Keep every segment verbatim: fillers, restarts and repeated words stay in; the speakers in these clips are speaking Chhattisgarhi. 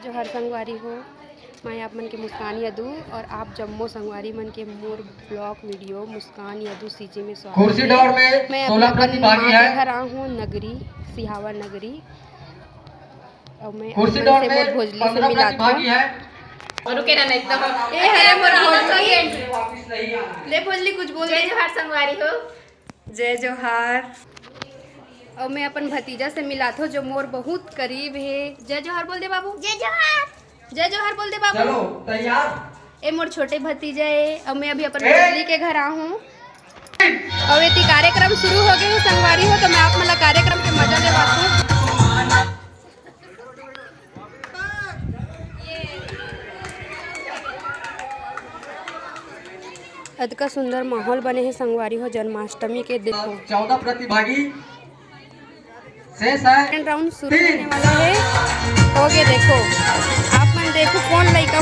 जोहार संगवारी हो, मैं आप मन के मुस्कान यदु और आप जम्मो संगवारी मन के मोर vlog video मुस्कान यदु CG में स्वागत कुर्सी हे। दौड़ में मैं अभी सोलह अपन प्रतिभागी माँ के घर आ हूँ, नगरी, सिहावा नगरी। और मैं कुर्सी दौड़ में मोर भोजली से मिलात हूँ। और रुके ना, नहीं तो ए हरे मोर भोजली। ले भोजली, कुछ बोल दे। जोहार संगवारी हो। जय जोहार। और मैं अपन भतीजा से मिलाथो, जो मोर बहुत करीब हे। जय जोहार बोल दे बाबू। जय जोहार। जय जोहार बोल दे बाबू। चलो, तैयार। ए मोर छोटे भतीजा ए, और मैं अभी अपन ए! भतीजी के घर आ हूँ। और ये कार्यक्रम शुरू हो गए हे संगवारी हो, तो मैं आप मन ला कार्यक्रम के मजा लेवाथो। अतका सुंदर माहौल बने हे संगवारी हो जन्माष्टमी के, देखो। चौदह प्रतिभागी शेष है। Second round शुरू होने वाला हे। हो गया, देखो, आप मन देखो कौन लइका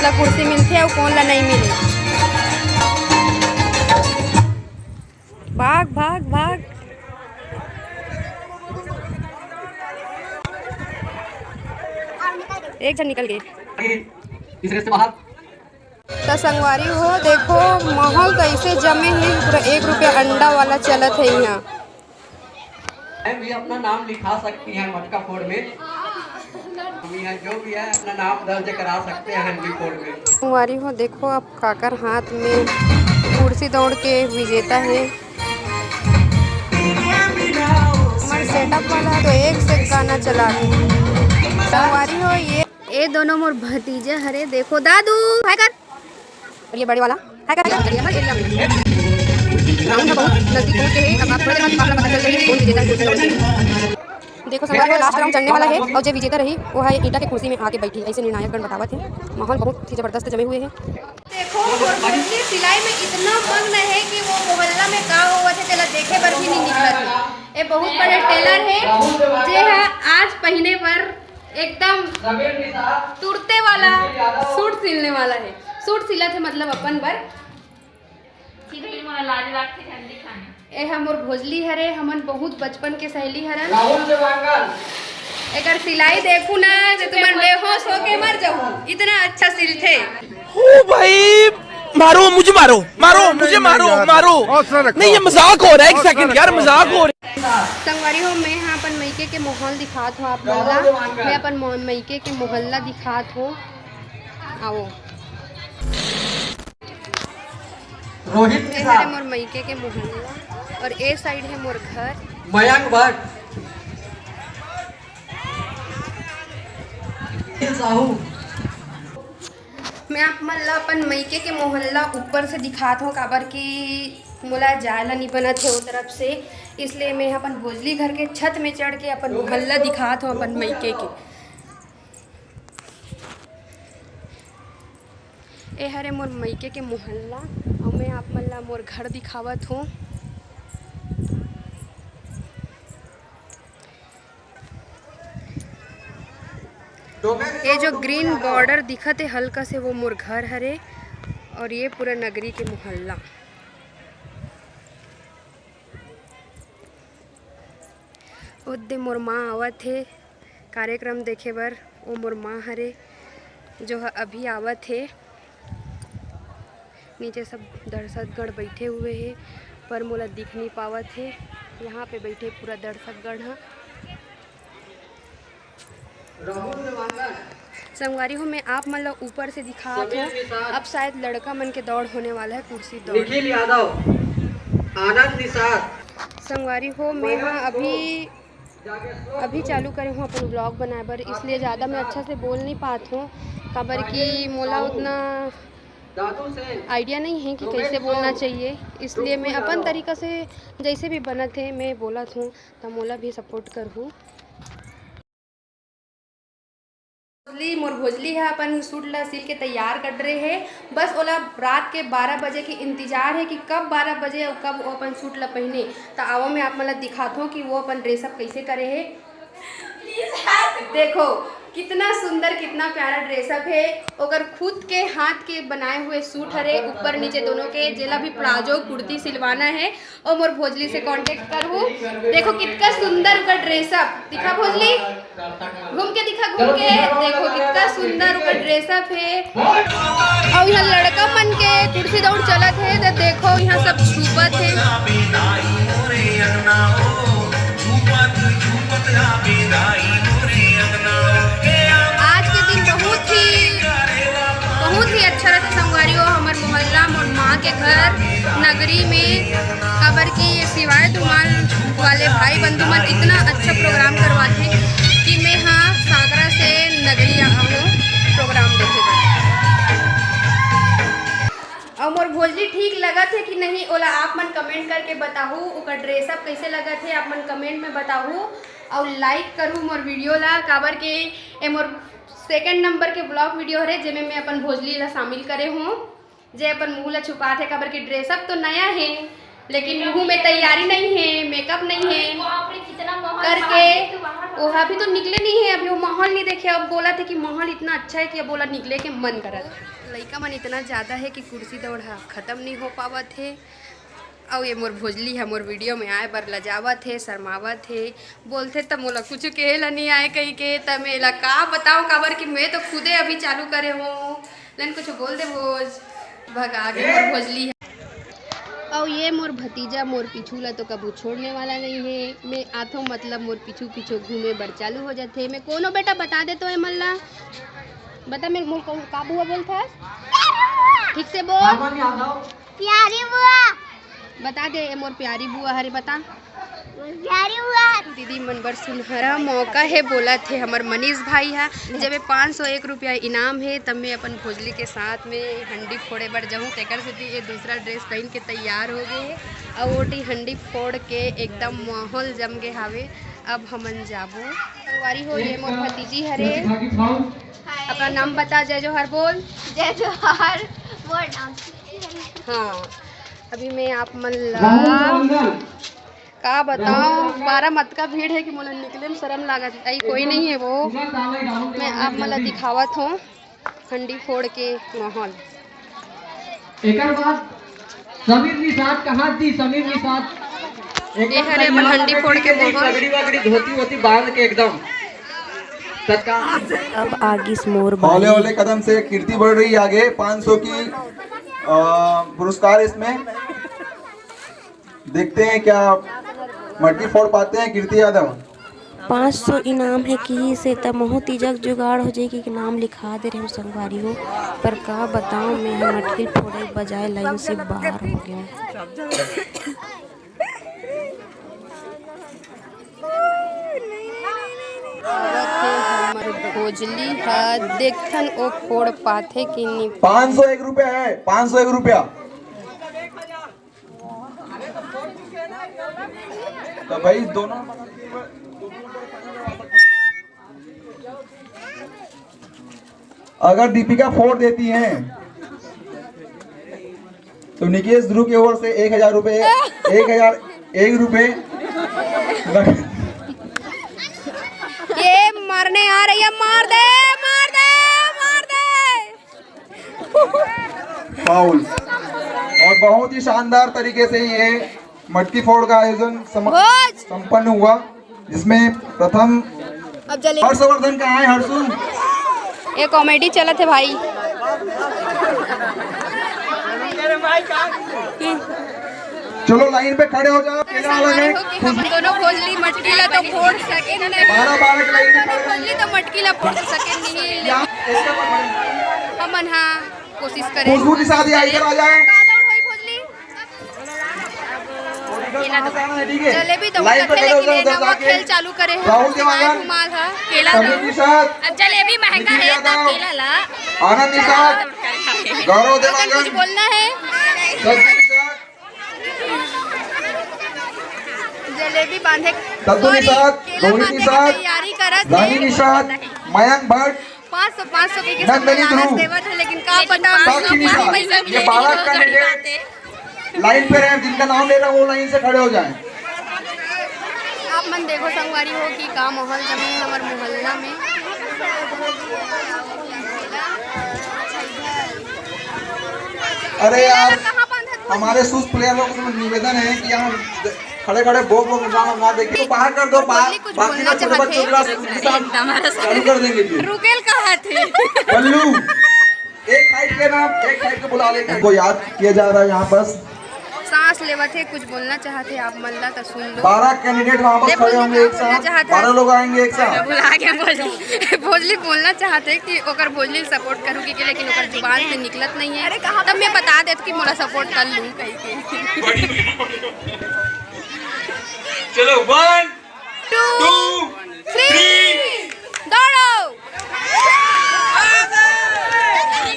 ला कुर्सी मिलथे और कौन ला नहीं मिले। भाग, भाग, भाग। एक झन निकल गए। तीसरे से बाहर। त संगवारी हो, देखो माहौल कैसे जमे हे, पूरा एक रुपया अंडा वाला चलत हे यहाँ। भी अपना नाम लिखा सकती हैं मटका फोड़ में। हम यहाँ जो भी है, अपना नाम दर्ज करा सकते हैं हंडी फोड़ में। संगवारी हो, देखो अब काकर हाथ में कुर्सी दौड़ के विजेता हे। हमर setup वाला तो एक से गाना चला रहे। संगवारी हो, ये, ये दोनों मोर भतीजे हरे। देखो दादू, हाय कर। और ये बड़े वाला, हाय कर, हाय कर। ये हमारे area में round है, बहुत नजदीक पहुंच गए हैं। अब आप थोड़ी देर बाद मुकाबला पता चल जाएगी कि कौन विजेता है कुर्सी round में। देखो संगवारी हो, last round चलने वाला है और जो विजेता रही वो है ईटा के कुर्सी में आके बैठी। ऐसे निर्णायक गण बतावत है, माहौल बहुत ही जबरदस्त जमे हुए हैं। देखो, मोर भोजली सिलाई में इतना मग्न है कि वो मोहल्ला में का होवत है, तेला देखे बर भी नहीं निकलत है। ये बहुत बड़े tailor है, जे हा आज पहिने बर एकदम तुरते वाला suit सिलने वाला है। Suit सिलत है, मतलब अपन बर। ए हा मोर भोजली हरे, हमन बहुत बचपन के सहेली हरन। राहुल देवांगन। एकर सिलाई देखू ना, जे तुमन बेहोश होके मर जाहू, इतना अच्छा सिलथे। ओ भाई, मारो, मुझे मारो, मारो, नहीं, मुझे नहीं, मारो, यार, मारो। हौसला रखो। नहीं, ये मजाक हो रहा है, एक हौसला second, यार, रखो। मजाक हो रहा है। संगवारी हो, मैं हा अपन मइके के माहौल दिखात हूँ आप मन ला। मैं अपन मो-, मइके के मोहल्ला दिखात हूँ। आओ। रोहित ये निषाद। हरे मोर मइके के मोहल्ला और ए side है मोर घर। मयंक भट्ट। साहू। मैं आप मन ला अपन मइके के मोहल्ला ऊपर से दिखात हूँ, काबर कि मोला जाए ला नहीं बनत है वो तरफ से, इसलिए मैं अपन भोजली घर के छत में चढ़ के अपन मोहल्ला दिखात हूँ अपन मइके के। ए हरे मोर मइके के मोहल्ला, अउ मैं आप मन ला मोर घर दिखावत हूँ। ये जो green border दिखत हे हल्का से, वो मोर घर हरे, और ये पूरा नगरी के मोहल्ला। ओदे मोर माँ आवत हे कार्यक्रम देखे बर। ओ मोर माँ हरे, जो ह अभी आवत हे। नीचे सब दर्शकगण बैठे हुए हे, पर मोला दिख नहीं पावत हे। यहाँ पे बैठे पूरा दर्शकगण ह। संगवारी हो, मैं आप मन ला ऊपर से दिखात हूँ। अब शायद लड़का मन के दौड़ होने वाला है, कुर्सी दौड़। निखिल यादव, आनंद निषाद। संगवारी हो, मैं हा अभी, अभी चालू करे हूँ अपन vlog बनाए बर, इसलिए ज़्यादा मैं अच्छा से बोल नहीं पात हूँ, काबर कि मोला उतना idea नहीं है कि कैसे बोलना चाहिए, इसलिए मैं अपन तरीका से जैसे भी बनत है मैं बोलत हूँ। त मोला भी support करहू। भोजली, मोर भोजली ह अपन suit ला सिल के तैयार कर रहे हे। बस ओला रात के बारह बजे के इंतजार हे कि कब बारह बजे अउ कब वो अपन suit ला पहिने। त आवो, मैं आप मन ला दिखात हूँ कि वो अपन dress up कैसे करे हे। देखो, कितना सुंदर, कितना प्यारा dress up हे। ओकर खुद के हाथ के बनाए हुए suit हरे, ऊपर नीचे दोनों के, जेला भी प्लाजो कुर्ती सिलवाना है, ओ मोर भोजली से contact करहू। देखो कितना सुंदर का dress up, दिखा भोजली, घूम के दिखा, घूम के। देखो कितना ड्रेसअप हे। अउ इहाँ लड़का मन के कुर्सी दौड़ चलत हे, त देखो इहाँ सब छुपत हे। आज के दिन बहुत ही, बहुत ही अच्छा रहिथे संगवारी हो। हमर मोहल्ला, मोर माँ के घर नगरी में, काबर कि ये शिवाय धूमाल वाले भाई बंधु मन इतना अच्छा प्रोग्राम करवाथे कि मैं हा सागरा से नगरी आहूँ प्रोग्राम देखे बर। अउ मोर भोजली ठीक लगत हे कि नहीं, ओला आप मन कमेंट करके बताहू। ओकर ड्रेसअप कैसे लगत हे, आप मन कमेंट में बताहू। अउ लाइक करू मोर वीडियो ला, काबर के ए मोर सेकंड नंबर के ब्लॉग वीडियो हरे, जेमे मैं अपन भोजली ला शामिल करे हूँ, जे अपन मुंह ला छुपात हे, काबर के ड्रेसअप तो नया हे, लेकिन मुंह में तैयारी नहीं हे, मेकअप नहीं हे, बाप रे, कितना महल करके। ओहा अभी तो निकले नहीं हे, अभी वो माहौल नहीं देखे। अब बोलत हे कि माहौल इतना अच्छा हे कि अब ओला निकले के मन करत हे। लइका मन इतना ज्यादा हे कि कुर्सी दौड़ ह खत्म नहीं हो पावत हे। अउ ये मोर भोजली ह मोर वीडियो में आए बर लजावत हे, शर्मावत हे, बोलथे त मोला कुछ कहे ला नहीं आए कही के, त मैं एला का बताऊं, काबर कि मैं तो खुदे अभी चालू करे हूँ। लेकिन कुछ बोल दे भोज, भगा के मोर भोजली ह। अउ ये मोर भतीजा मोर पीछू ला तो कभू छोड़ने वाला नहीं है। मैं आथो मतलब मोर पीछू पीछू घूमे बर चालू हो जाथे। मैं कोनो बेटा बता दे तो ए मन ला, बता मेरे मोर को का बुआ बोलथस? ठीक से बोल। प्यारी बुआ। बता दे, ए मोर प्यारी बुआ हरे, बता। प्यारी बुआ। दीदी मन बर सुनहरा मौका हे, बोलत हे हमर मनीष भाई हा। जब ये पाँच सौ एक रुपया इनाम हे, तब मैं अपन भोजली के साथ में हंडी फोड़े बर जाहूँ। तेकर सेती ये दूसरा ड्रेस पहन के तैयार हो गए हे। अउ ओटी हंडी फोड़ के एकदम माहौल जम गए हावे। अब हमन जाबो। संगवारी हो, ये मोर भतीजी हरे। अपना नाम बता, जय जोहार बोल। जय जोहार। मोर नाम हाँ, अभी मैं आप मन ला का बताओ, पारा म अतका भीड़ है कि मोला निकले में शर्म लागत है। अई कोई नहीं है वो, मैं आप मन ला दिखावत हूँ हंडी फोड़ के माहौल। एकर बाद समीर निषाद कहाँ थी? समीर निषाद ये एकदम हरे अपन तैयार हंडी होकर फोड़ के के माहौल। पगड़ी वगड़ी धोती वोती बांध के एकदम तत्काल। अब आगिस मोर हौले बारी। हौले कदम से कीर्ति बढ़ रही है आगे। पाँच सौ की अ, पुरस्कार इसमें। देखते हैं क्या मटकी फोड़ पाते हैं कीर्ति यादव। पाँच सौ इनाम है किहिस हे त महूँ तीजक जुगाड़ हो जाई कि नाम लिखा दे रहे संगवारी हो। पर का बताओ, मैं ह मटकी फोड़े बजाय लाइन से बाहर हो गया। हमर भोजली ह देखथन ओ फोड़ पाथे कि नी। पाँच सौ एक रुपया है, पाँच सौ एक रुपया। तो भाई दोनों अगर दीपिका फोड़ देती हैं तो निकेश ध्रुव की ओर से एक हजार रुपये, एक हजार एक रुपये। ये मारने आ रही है, मार दे, मार दे, मार दे। फाउल। और बहुत ही शानदार तरीके से ये मटकी फोड़ का आयोजन सम-, भोज। संपन्न हुआ, जिसमें प्रथम अब जले- हर्षवर्धन कहाँ है, हर्षु? ये कॉमेडी चलत है भाई। चलो लाइन पे खड़े हो जाओ, केला वाला में। हम दोनों भोजली मटकी ला तो फोड़ सके नहीं। बारह बारह की लाइन में खड़े। भोजली तो मटकी ला फोड़ सके नहीं। यहाँ इसके ऊपर खड़े। हमन हाँ कोशिश करें। खुशबू निषाद, यहाँ इधर आ जाए। का दौड़ होई भोजली? ठीक है? जलेबी तो लाइन पे खड़े हो जाओ, उधर जाके। खेल चालू करे हैं। राहुल देवांगन, घुमाल है। केला समीर निषाद, अब जलेबी महंगा है, केला ला। आनंद निषाद, गौरव देवांगन, कुछ बोलना है? समीर निषाद, जलेबी बांधे, दद्दू निषाद, केला रोहित निषाद, तैयारी करत रानी निषाद, मयंक भट्ट, पाँच सौ, पाँच सौ के नंदनी ध्रुव, देवत है, लेकिन का पता साक्षी निषाद, ये बारह कैंडिडेट लाइन पे रहे, जिनका नाम ले रहा हूँ वो लाइन से खड़े हो जाएं। आप मन देखो संगवारी हो कि का माहौल जमे हमर मोहल्ला में। अरे यार, हमारे सुस्त प्लेयर लोग से निवेदन है कि यहाँ खड़े खड़े बोल बोल ना ना देखिए, तो बाहर कर दो, बाहर। कुछ बाकी बोलना तो छोटे चाहते बच्चों के साथ हैं। चालू कर देंगे फिर। रुकेल कहा थे। बल्लू, को बुला लेंगे। को याद किया जा रहा है यहाँ पर। सांस लेवत हे, कुछ बोलना चाहत हे आप मन ला, त सुन लो। बारह कैंडिडेट वापस ले, खड़े बोल होंगे दे, एक बोलना साथ, चाहत हे। बारह लोग आएंगे एक साथ। भुला गया भोजली। भोजली बोलना चाहत हे कि ओकर भोजली सपोर्ट करूँ कि, कि लेकिन ओकर जुबान से निकलत नहीं है। अरे, कहाँ तब मैं बता देत कि मोला सपोर्ट कर लूँ कहीं के। चलो, वन, टू, टू, थ्री, थ्री। दौड़ो।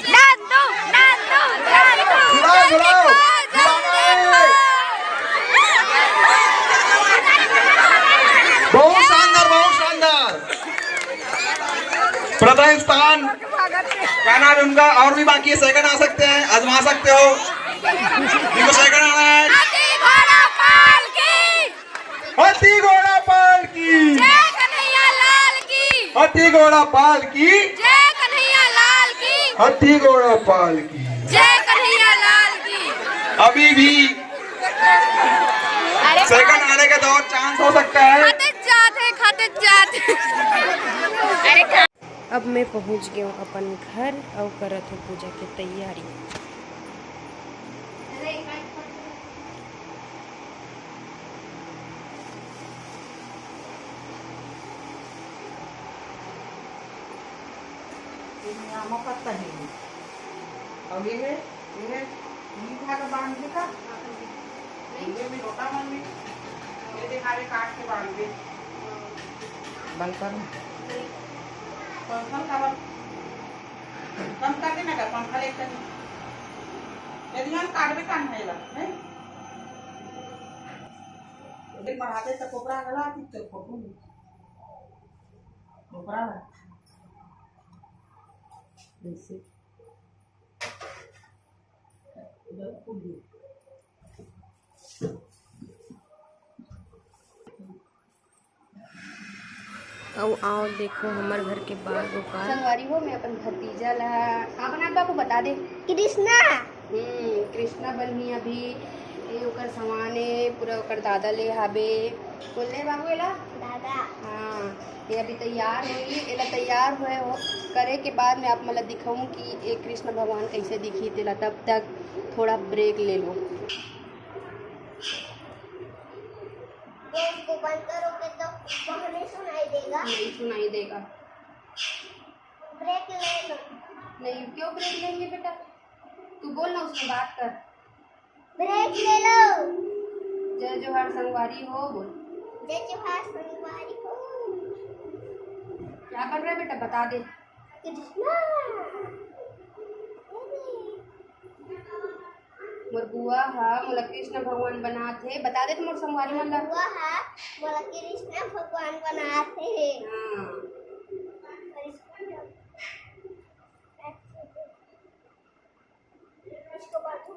नंदू, नंदू, नंदू, बुलाओ, बुलाओ, जल्दी बुलाओ। बहुत शानदार, बहुत शानदार। प्रथम स्थान, क्या नाम है उनका, और भी बाकी है, सेकंड आ सकते हैं, आजमा सकते हो। इनको सेकंड आना है। हाथी घोड़ा पाल की। हाथी घोड़ा पाल की। जय कन्हैया लाल की। हाथी घोड़ा पाल की। जय कन्हैया लाल की। हाथी घोड़ा पाल की। जय कन्हैया लाल की। अभी भी अरे, सेकंड आने का तो और चांस हो सकता है। खाते जात है, खाते जात है। अरे, खा- अब मैं पहुंच गया हूँ अपन घर और करत हूँ पूजा की तैयारी। ये आमा पत्ता है, और ये है, ये है, ये धागा बांध दे का? ये भी लोटा मन में, ये देखा रे, काट के बांध दे। बंद कर ना। पंखा काबर? बंद कर देना का, पंखा ले कर। यदि हम काटबे कान है ला, हैं? यदि बढ़ाते तो कोपरा गला, कि तो कोपरा नहीं। कोपरा है। ऐसे। अउ आओ देखो हमर घर के बाग उपार। संगवारी हो, मैं अपन भतीजा ला का बनात बाबू बता दे। कृष्णा। हम्म, कृष्णा बनही अभी। ये ओकर समान ए, पूरा ओकर दादा ले हाबे। बोल दे बाबू एला। दादा। हाँ, ये अभी तैयार होही। एला तैयार होए हो, करे के बाद मैं आप मन ला दिखाऊं कि ये कृष्ण भगवान कैसे दिखही तेला। तब तक थोड़ा ब्रेक ले लो। ये इसको बंद करोगे तो वहाँ नहीं सुनाई देगा? नहीं सुनाई देगा। ब्रेक ले लो। नहीं, क्यों ब्रेक लेंगे बेटा? तू बोल ना, उसमें बात कर। ब्रेक ले लो। जय जोहार संगवारी हो, बोल। जय जोहार संगवारी हो। क्या कर रहा है बेटा, बता दे। कृष्णा। मोर बुआ हा मोला कृष्ण भगवान बनात हे। बता दे तो मोर संगवारी मन ला। बुआ हा मोला कृष्ण भगवान बनात हे। हाँ। इसको बांधो।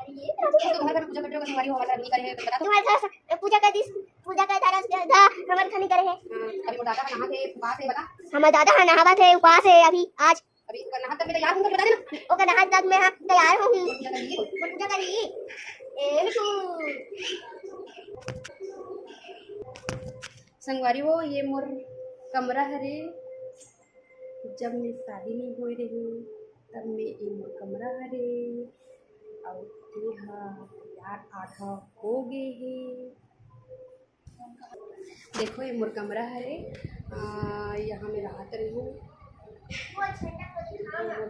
अरे ये क्या? तुम तो घर घर पूजा करते हो, संगवारी हो, हमारे साथ नहीं करे हैं, तो बता दो। तुम्हारे घर स-, पूजा कर दी, पूजा का धारा धा-, हमारे घर नहीं करे हैं। हाँ, अभी मोर दादा नहा के उपास है, बता। हमारे दादा हाँ नहावत है, उपास है अभी आज। अभी ओकर नहा तक में तैयार हूँ, बता देना। ओकर नहा तक में हाँ तैयार हूँ। पूजा कर ली। मैं पूजा कर ली। ए मिठू। संगवारी हो, ये मोर कमरा हरे। जब मैं शादी नहीं होए रही, तब मैं ये मोर कमरा हरे। अउ ये हा तैयार आधा हो गए हे। देखो, ये मोर कमरा हरे, आ, यहाँ मैं रहत रही हूँ। मोर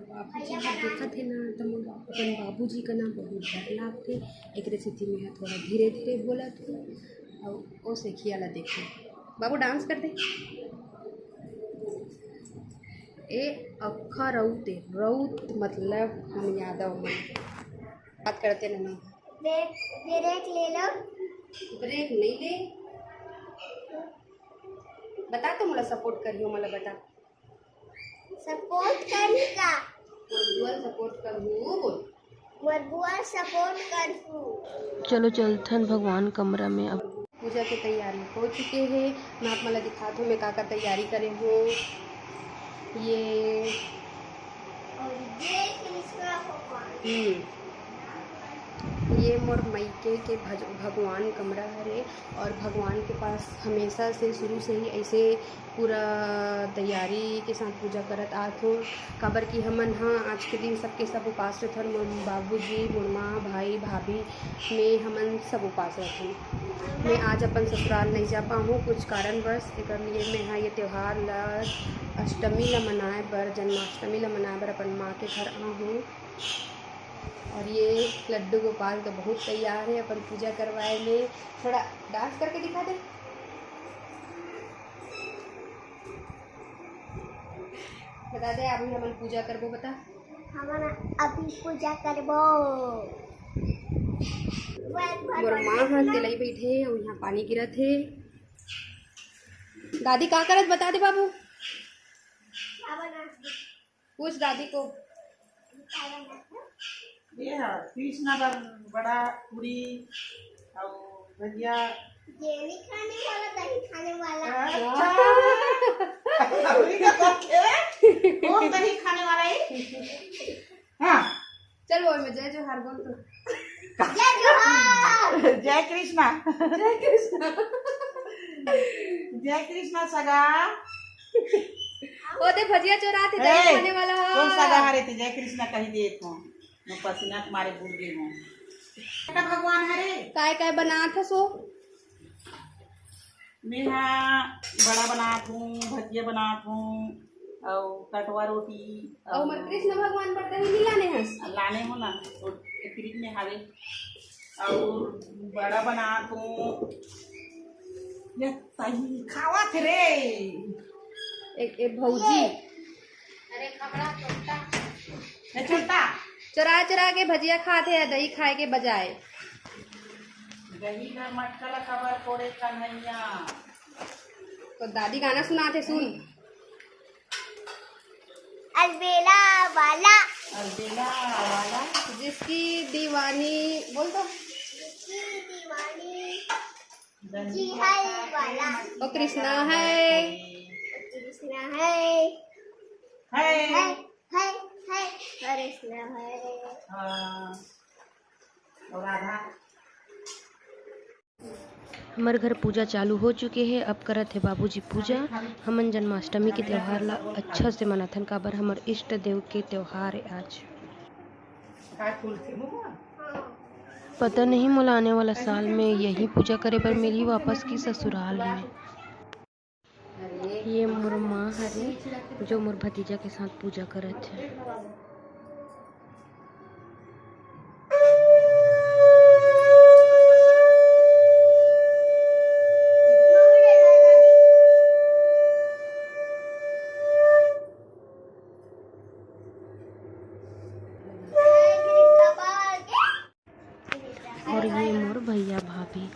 बाबूजी ला देखत हे ना, तो मोर बाबू, अपन बाबूजी का ना बहुत डर लागथे, एकरे सेती मैं थोड़ा धीरे धीरे बोलत हूँ। अउ ओ सेखिया ला देखो, बाबू डांस कर दे। ए अक्खा रउत ए, रउत मतलब हम यादव मन बात करते ना। ब्रेक, ब्रेक ले लो। ब्रेक नहीं ले। बता तो मोला सपोर्ट करियो, मोला बता। सपोर्ट करही का? मोर बुआ सपोर्ट करहूँ, बोल। मोर बुआ सपोर्ट करहूँ। चलो चलथन भगवान कमरा में अब। पूजा के तैयारी हो चुके हे। मैं आप मन ला दिखात हूँ मैं का का तैयारी करे हूँ। ये और ये कृष्णा भगवान। हम्म। ये मोर मइके के भज-, भगवान कमरा हरे और भगवान के पास हमेशा से, शुरू से ही ऐसे पूरा तैयारी के साथ पूजा करत आत हों, काबर कि हमन ह आज के दिन सबके सब उपास रथन। मोर बाबूजी, मोर माँ, भाई, भाभी, मैं, हमन सब उपास रथन। मैं आज अपन ससुराल नहीं जा पाहूँ कुछ कारणवश, एकर लिए मैं ह ये त्योहार ला, अष्टमी ला मनाए बर, जन्माष्टमी ला मनाए बर अपन माँ के घर आहूँ। और ये लड्डू गोपाल तो बहुत तैयार है अपन पूजा करवाए में। थोड़ा डांस करके दिखा दे, बता दे, अभी हमन पूजा करबो, बता। हमन अभी पूजा करबो। मोर माँ ह तेलई बैठे हे अउ यहाँ पानी गिरत हे। दादी का करत, बता दे बाबू। पूछ दादी को। ये ह कृष्णा बर बड़ा पूरी अउ भजिया। जेनी खाने वाला, दही खाने वाला। अच्छा। अभी का बात है? कौन दही खाने वाला है? हाँ। चल बोल, मैं जय जोहार बोल तू। जय जोहार। जय कृष्णा। जय कृष्णा। जय कृष्णा सगा। ओ दे भजिया चोरात हे, ए, खाने वाला कौन सगा हरे? ते जय कृष्णा कही दे तो। मैं पसीना के मारे भूल गई हूँ। का भगवान हरे? काय काय बनात हस ओ? मेहा बड़ा बनात हूँ, भजिया बनात हूँ, अउ कटवा रोटी, अउ हमर कृष्ण भगवान बर दही नहीं लाने हस? लाने हूँ ना, तो फ्रिज में हवे। अउ बड़ा बनात हूँ। ये सही खावत रे। एक, एक भौजी। अरे खबड़ा छोटा। ए, छोटा। चोरा चोरा के भजिया खात हे, दही खाए के बजाय। दही घर मटका ला खबर कोड़े कन्हैया। तो दादी गाना सुनात हे, सुन। अलबेला वाला। अलबेला वाला। जिसकी दीवानी, बोल तो। जिसकी दीवानी जी हल वाला। ओ कृष्णा है। कृष्णा है। है। है, है, है, कृष्णा है। हाँ। और राधा। हमर घर पूजा चालू हो चुके हे, अब करत हे बाबूजी पूजा। हमन जन्माष्टमी के त्योहार ला अच्छा से मनाथन, काबर हमर इष्ट देव के त्योहार हे आज। पता नहीं मोला आने वाला साल में यही पूजा करे बर मिलही वापस की ससुराल में। ये मोर माँ हरे, जो मोर भतीजा के साथ पूजा करत हे। और ये मोर भैया भाभी।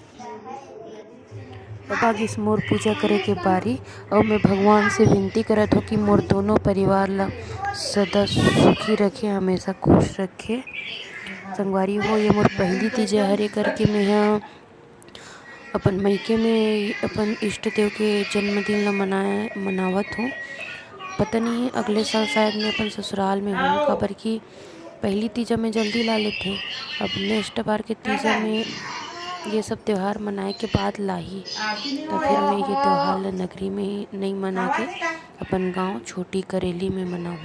अब आ गिस मोर पूजा करे के बारी, अउ मैं भगवान से विनती करत हों कि मोर दोनों परिवार ला सदा सुखी रखे, हमेशा खुश रखे। संगवारी हो, ये मोर पहली तीजा हरे करके मैं ह अपन मइके में अपन इष्ट देव के जन्मदिन ला मनाए, मनावत हों। पता नहीं अगले साल शायद मैं अपन ससुराल में हों, काबर कि पहली तीजा में जल्दी ला लेथे। अब नेक्स्ट बार के तीजा में ये सब त्योहार मनाए के बाद लाही, तो फिर मैं ये त्योहार ला नगरी में नहीं मना के अपन गांव छोटी करेली में मनाहूँ।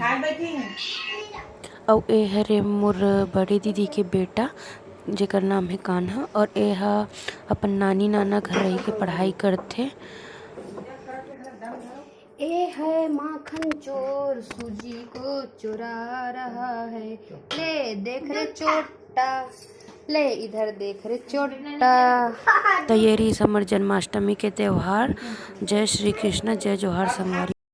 अउ ए हरे मोर बड़े दीदी के बेटा, जेकर नाम हे कान्हा, और ए ह अपन नानी नाना घर रह के पढ़ाई करथे। ए है माखन चोर, सूजी को चुरा रहा है। ले देख रे चोट्टा, ले इधर देख रे चोट्टा। तो ये रहिस हमर जन्माष्टमी के त्योहार। जय श्री कृष्ण, जय जोहार संगवारी।